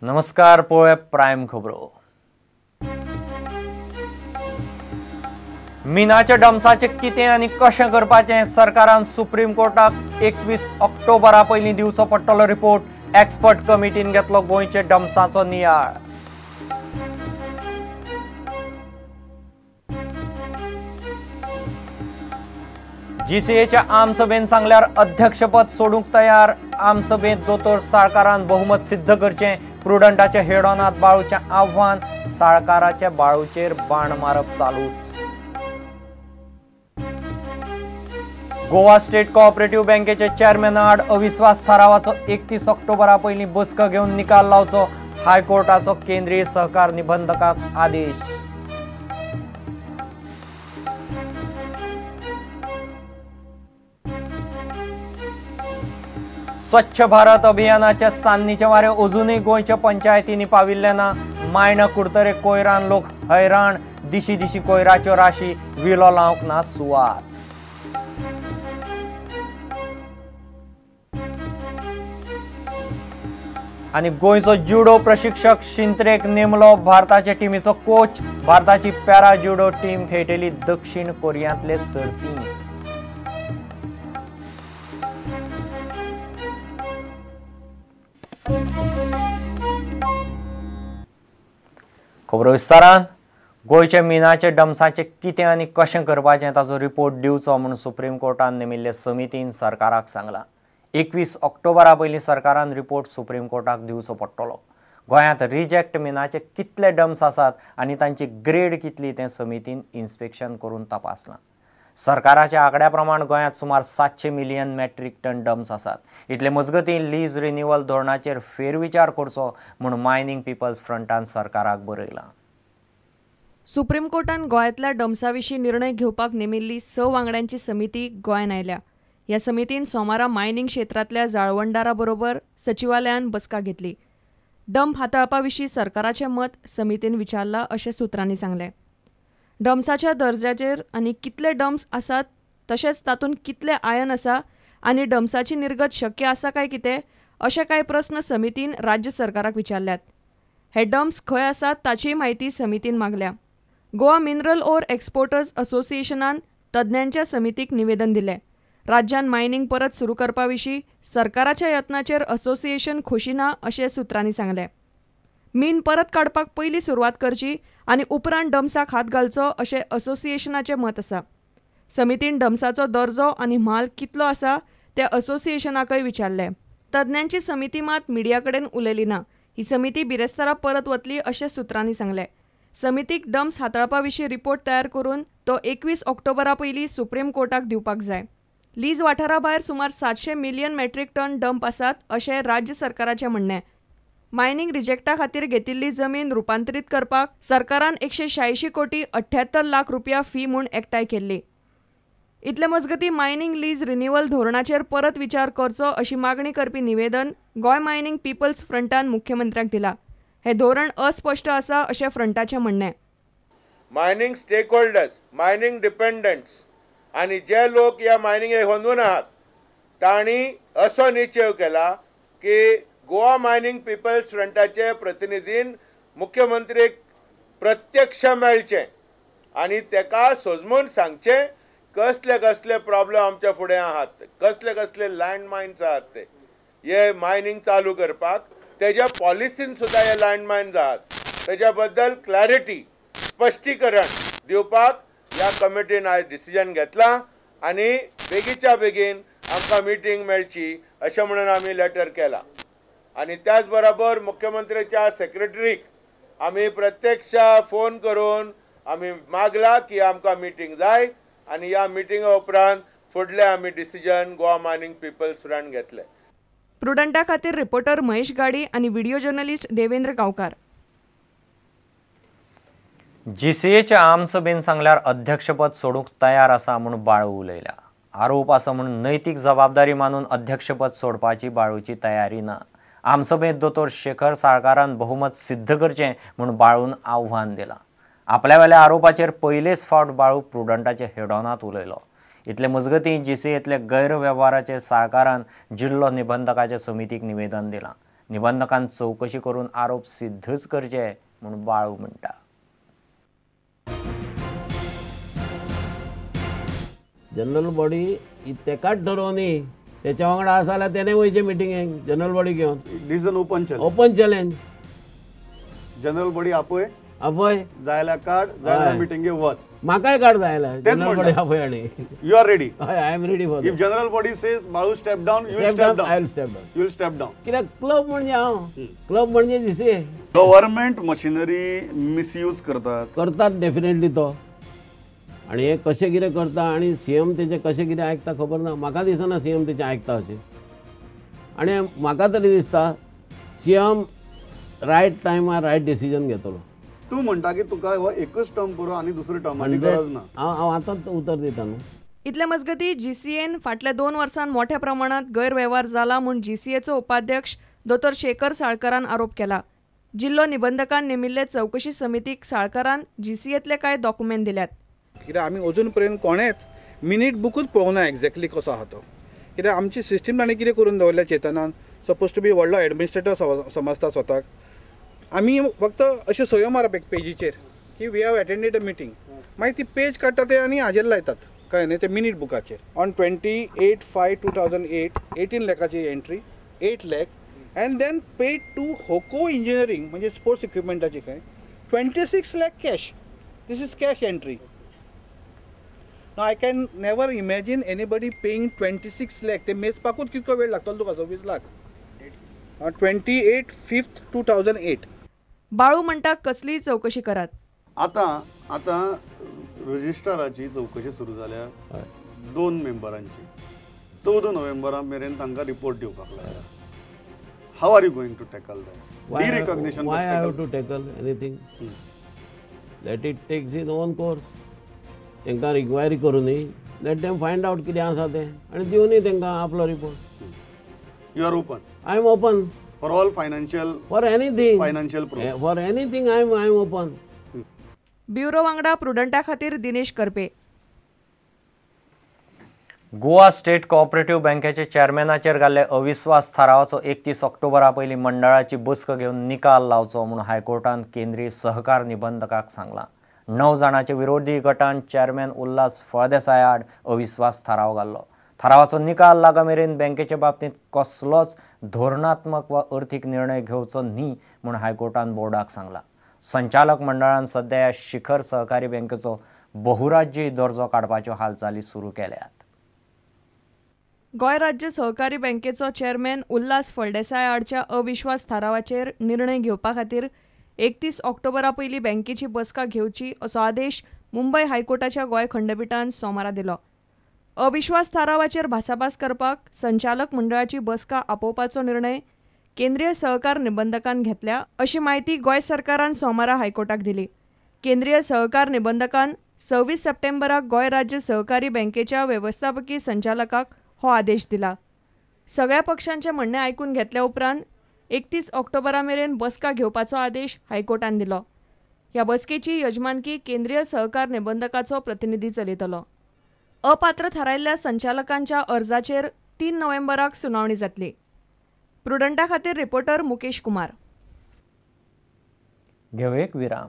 नमस्कार, पळोवया प्रायम खबरो। मिनाच्या डम्साचें कितें आनी कशें करपाचें सरकारान सुप्रीम कोर्टाक 21 ऑक्टोबरा पयलीं दिवचो पडटलो रिपोर्ट। एक्सपर्ट कमिटीन घेतलो गोंयचे डम्साचो नियाळ। जीसीएच्या आमसभेन सांगल्यार अध्यक्षपद सोडूंक तयार। आमसभेंत दोतोर साळकारान बहुमत सिद्ध करचें। प्रुडंटाच्या हेडोनात बाळूचें आव्हान। साळकाराच्या बाळूचेर बाण मारप चालूच। गोवा स्टेट कोऑपरेटिव्ह बँकेचे चेअरमॅना आड अविस्वास थारावाचो 31 ऑक्टोबरा पयलीं बसका घेवन निकाल लावचो। हायकोर्टाचो केंद्रीय सहकार निबंधकाक आदेश। स्वच्छ भारत अभियानाच्या सान्नीचे वारें अजूनय गोंयच्या पंचायतींनी पाविल्लें ना। मायणा कुडतरे कोयरान लोक हैराण। दिशी दिशी कोयराच्यो राशी, विलो लावंक ना सुवात। आनी गोंयचो जुडो प्रशिक्षक शिंत्रेक नेमलो भारताच्या टिमीचो कोच। भारताची पॅरा जुडो टीम खेळटली दक्षिण कोरियांतले सर्तींत। खबरो विस्तारान। गोंयच्या मिनाचे डम्साचें कितें आनी कशें करपाचें ताचो रिपोर्ट दिवचो म्हूण सुप्रीम कोर्टान नेमिल्ले समितीन सरकाराक सांगलां। 21 ऑक्टोबरा पयलीं सरकारान रिपोर्ट सुप्रीम कोर्टाक दिवचो पडटलो। गोंयांत रिजेक्ट मिनाचे कितले डम्स आसात आनी तांची ग्रेड कितली तें समितीन इन्स्पेक्शन करून तपासलां। सरकाराच्या आंकड्या प्रमाण गोंयांत सुमार 700 मिलियन मेट्रीक टन डम्स आसात। इतले मजगतीं लीज रिन्युअल धोरणाचेर फेरविचार करचो म्हूण मायनिंग पिपल्स फ्रंटान सरकाराक बरयलां। सुप्रीम कोर्टान गोंयांतल्या डम्सा विशीं निर्णय घेवपाक नेमिल्ली 6 वांगड्यांची समिती गोंयांत आयल्या। ह्या समितीन सोमारा मायनिंग क्षेत्रांतल्या जाळवणदारा बरोबर सचिवालयान बसका घेतली। डम्प हाताळपा विशीं सरकाराचें मत समितीन विचारलां अशें सुत्रांनी सांगलें। डम्साच्या दर्जाचेर आनी कितले डम्स आसात तशेंच तातूंत कितले आयन आसा आनी डम्साची निर्गत शक्य आसा काय कितें अशे कांय प्रस्न समितीन राज्य सरकाराक विचारल्यात। हे डम्स खंय आसात ताचीय म्हायती समितीन मागल्या। गोवा मिनरल ओर एक्सपोर्टर्स असोसिएशनान तज्ञांच्या समितीक निवेदन दिलें। राज्यान मायनिंग परत सुरू करपा विशीं सरकाराच्या यत्नाचेर असोसिएशन खोशी ना अशें सुत्रांनी सांगलें। मीन परत काडपाक पयलीं सुरवात करची आनी उपरांत डम्साक हात घालचो अशें असोसिएशनाचें मत आसा। समितीन डम्साचो दर्जो आनी म्हाल कितलो आसा तें असोसिएशनाकय विचारलें। तज्ञांची समिती मात मिडिया कडेन उलयली ना। ही समिती बिरेस्तारा परत वतली अशें सुत्रांनी सांगलें। समितीक डम्स हाताळपा विशीं रिपोर्ट तयार करून तो 21 ऑक्टोबरा पयलीं सुप्रीम कोर्टाक दिवपाक जाय। लीज वाठारा भायर सुमार 700 मिलियन मेट्रीक टन डम्प आसात अशें राज्य सरकाराचें म्हणणें। मायनिंग रिजेक्टा खातीर घेतिल्ली जमीन रुपांतरीत करपाक सरकारान 186 कोटी 78 लाख रुपया फी म्हूण एकठांय केल्ली। इतले मजगतीं मायनिंग लीज रिन्युअल धोरणाचेर परत विचार करचो अशी मागणी करपी निवेदन गोंय मायनिंग पिपल्स फ्रंटान मुख्यमंत्र्याक दिला। हें धोरण अस्पश्ट आसा अशें फ्रंटाचें म्हणणें। मायनिंग स्टेक होल्डर्स, मायनिंग डिपेंडंट्स आनी जे लोक ह्या मायनिंगेक अंदून आहात तांणी असो निश्चय केला की गोवा मायनिंग पिपल्स फ्रंटाचे प्रतिनिधीन मुख्यमंत्रीक प्रत्यक्ष मेळचें आनी तेका सोजमून सांगचें कसले कसले प्रॉब्लम आमच्या फुडें आहात, कसले कसले लँड मायन्स आहात ते हे मायनिंग चालू करपाक तेज्या पॉलिसीन सुद्दां हे लँड मायन्स आहात तेज्या बद्दल क्लॅरिटी स्पश्टीकरण दिवपाक ह्या कमिटीन आयज डिसिजन घेतलां आनी बेगीच्या बेगीन आमकां मिटींग मेळची अशें म्हणून आमी लेटर केलां। आनी त्याच बरोबर मुख्यमंत्र्याच्या सेक्रेटरीक आमी प्रत्यक्ष फोन करून आमी मागला की आमकां मिटींग जाय आनी ह्या मिटिंगा उपरांत फुडले आमी decision Goa mining people's front घेतले। प्रुडंटा खातीर रिपोर्टर महेश गाडी आनी व्हिडिओ जर्नलिस्ट देवेंद्र गांवकार। जीसीएच्या आमसभेन सांगल्यार अध्यक्षपद सोडूंक तयार आसा म्हूण बाळू उलयला। आरोप आसा म्हूण नैतीक जबाबदारी मानून अध्यक्षपद सोडपाची बाळूची तयारी ना। आमसभेंत दोतोर शेखर साळकारान बहुमत सिद्ध करचें म्हूण बाळून आव्हान दिलां। आपल्या वेल्या आरोपाचेर पयलेच फावट बाळू प्रुडंटाच्या हेडोनात उलयलो। इतले मजगतीं जीसीएतले गैरवेव्हाराचेर साळकारान जिल्लो निबंधकाच्या समितीक निवेदन दिलां। निबंधकान चवकशी करून आरोप सिद्धच करचे म्हूण बाळू म्हणटा. जनरल बॉडी तेकाच ठरोवनी तेच्या वांगडा आसा जाल्यार तेणें वयचें मिटिंगेक जनरल बॉडी घेवन. This is an open challenge. Open challenge. General body आपय आपय जायल्यार काड, जायल्यार मिटिंगे वच. म्हाकाय काड जायल्यार जनरल बॉडी आपय. आनी you are ready? हय, I am ready for. If general body says Balu step down, you will step down. I will step down. You will step down. कित्याक club म्हणजे हांव, club म्हणजे जीसीए. गव्हर्नमेंट मशिनरी मिसयूज करतात करतात definitely तो. आनी हे कशें कितें करता आनी सीएम तेचें कशें कितें आयकता खबर ना. म्हाका दिसना सीएम तेचें आयकता अशें. आनी म्हाका तरी दिसता सीएम रायट टायमार रायट डिसिजन घेतलो. तूं म्हणटा की तुका हो एकच टर्म पुरो आनी दुसरी टर्माची गरज ना. हांव आतांच उतर दिता न्हू. इतले मजगतीं जीसीएन फाटल्या 2 वर्सांत मोठ्या प्रमाणांत गैरवेव्हार जाला म्हूण जीसीएचो उपाध्यक्ष दोतोर शेखर साळकरान आरोप केला. जिल्लो निबंधकान नेमिल्ले चवकशी समितीक साळकरान जीसीएतले कांय डॉक्युमेंट दिल्यात. कित्याक आमी अजून पर्यंत कोणेच मिनीट बुकूच पळोवना एग्जॅक्टली कसो आहा तो. कित्याक आमची सिस्टम ताणें कितें करून दवरल्या चेतनान, सपोज टू बी व्हडलो एडमिनिस्ट्रेटर समजता स्वताक. आमी फक्त अश्यो सयो मारप एक पेजीचेर की we have attended a meeting, मागीर ती पेज काडटा ते आनी हाजेर लायतात, कळ्ळें न्ही, ते मिनीट बुकाचेर. On 28/5/2008 18 लॅकाची entry, 8 lakh and then paid to Hoko engineering म्हणजे स्पोर्ट्स इक्विपमेंटाची खंय 26 lakh cash. This is cash entry. Now I can never imagine anybody paying 26 lakh. ते मेजपाकूच कितको वेळ लागतलो तुका? 26 लाख. 28/5/2008. बाळू म्हणटा कसलीय चवकशी करात. आतां आतां रजिस्ट्राराची चवकशी सुरू जाल्या 2 मेंबरांची. 14 नोव्हेंबरा मेरेन तांकां रिपोर्ट दिवपाक लागला. How are you going to tackle that? Derecognition. Why I have to tackle anything? Let it takes its own course. तांकां रिक्वायरी करूं न्ही, लेट देम फायंड आवट कितें आसा तें आनी दिवनी तांकां आपलो report. You are open? I am open for all financial, for anything, financial proof, for anything I am open. Bureau वांगडा प्रुडंटा खातीर दिनेश करपे. गोवा स्टेट कोऑपरेटिव्ह बँकेचे चेअरमॅनाचेर घाल्ले अविस्वास थारावाचो 31 ऑक्टोबरा पयलीं मंडळाची बसका घेवन निकाल लावचो म्हूण हायकोर्टान केंद्रीय सहकार निबंधकाक सांगलां. 9 जाणांचे विरोधी गटान चेअरमॅन उल्हास फळदेसाय आड अविस्वास थाराव घाल्लो. थारावाचो निकाल लागा मेरेन बँकेचे बाबतींत कसलोच धोरणात्मक वा अर्थीक निर्णय घेवचो न्ही म्हूण हायकोर्टान बोर्डाक सांगलां. संचालक मंडळान सध्या ह्या शिखर सहकारी बँकेचो बहुराज्यीय दर्जो काडपाच्यो हालचाली सुरू केल्यात. गोंय राज्य सहकारी बँकेचो चेअरमॅन उल्हास फळदेसाय आडच्या अविश्वास थारावाचेर निर्णय घेवपा खातीर 31 ऑक्टोबरा पयलीं बँकेची बसका घेवची असो आदेश मुंबय हायकोर्टाच्या गोंय खंडपिठान सोमारा दिलो. अविश्वास थारावाचेर भासाभास करपाक संचालक मंडळाची बसका आपोवपाचो निर्णय केंद्रीय सहकार निबंधकान घेतल्या अशी म्हायती गोंय सरकारान सोमारा हायकोर्टाक दिली. केंद्रीय सहकार निबंधकान 26 सप्टेंबराक गोंय राज्य सहकारी बँकेच्या वेवस्थापकी संचालकाक हो आदेश दिला. सगळ्या पक्षांचें म्हणणें आयकून घेतल्या उपरांत 31 ऑक्टोबरा मेरेन बसका घेवपाचो आदेश हायकोर्टान दिलो. ह्या बसकेची यजमानकी केंद्रीय सहकार निबंधकाचो प्रतिनिधी चलयतलो. अपात्र थारायल्ल्या संचालकांच्या अर्जाचेर 3 नोव्हेंबराक सुनावणी जातली. प्रुडंटा खातीर रिपोर्टर मुकेश कुमार. घेवं एक विराम.